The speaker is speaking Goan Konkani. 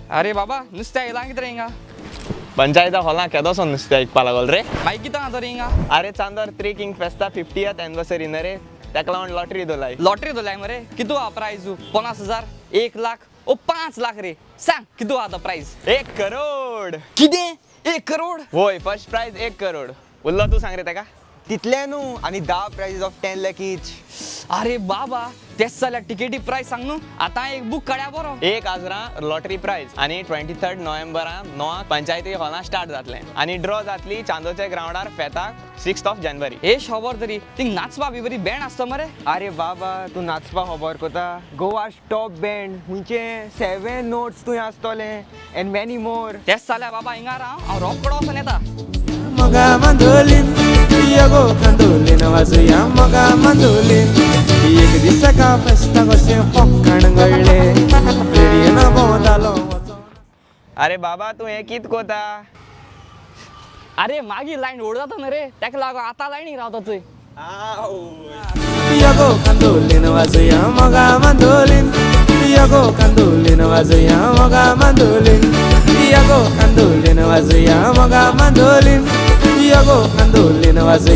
अरे बाबा, नुस्त्या येयलां कितें रे हिंगा? पंचायता हॉलां केदोसो नुस्तें विकपा लागल रे. मागीर कितें आहा तर हिंगा? अरे, चांदोर थ्री किंग फेस्ता 50th anniversary न्हय रे, ताका लागून लॉटरी दवरलाय. लॉटरी दवरलाय मरे. कितू आहा प्रायज? 50,000, 1 लाख ओ 5 लाख रे? सांग, कितू आहा तो प्रायज? 1 करोड. कितें, 1 करोड? वय, फर्स्ट प्रायज 1 करोड उरलो. तूं सांग रे ताका. तितले न्हू, आनी 10 prizes of 10 lakh each. अरे बाबा, तेच जाल्यार टिकेटी प्रायस सांग न्हू आतां. एक बूक काड्या बरो. 1 हजारां लॉटरी प्रायज आनी 23 नोव्हेंबरा 9 पंचायती हॉलां स्टार्ट जातलें आनी ड्रॉ जातली चांदोरच्या ग्रावंडार फेताक 6 ऑफ जानेवारी. हे खबर तरी थिंग नाचपा बी बरी बँड आसता मरे? अरे बाबा, तूं नाचपा खबर कोता? गोवा टॉप बँड खंयचे सेवन नोट्स तुवें आसतोले एंड मॅनी मोर. तेच जाल्यार बाबा, हिंगा राव, हांव रोकडो वचोन येता. मोगा मंदोलीन योगो कंदोलीन वाजया मोगा मंदोलीन. एक दिसा का फेस्ता कशें फक्कण घडलें, फेरयेन भोंवतालो वचोन. अरे बाबा, तूं हें कित कोता? अरे, मागीर लायन व्हड जाता न्हू रे, ताका लागून आतां लायनीक रावता थंय. योगो कंदोलीन वाजया मोगा मंदोलीन, योगो कंदोलीन वाजया मोगा मंदोलीन, योगो कंदोलीन वाजया मोगा मंदोलीन, योगो कंदोलीन वाजया.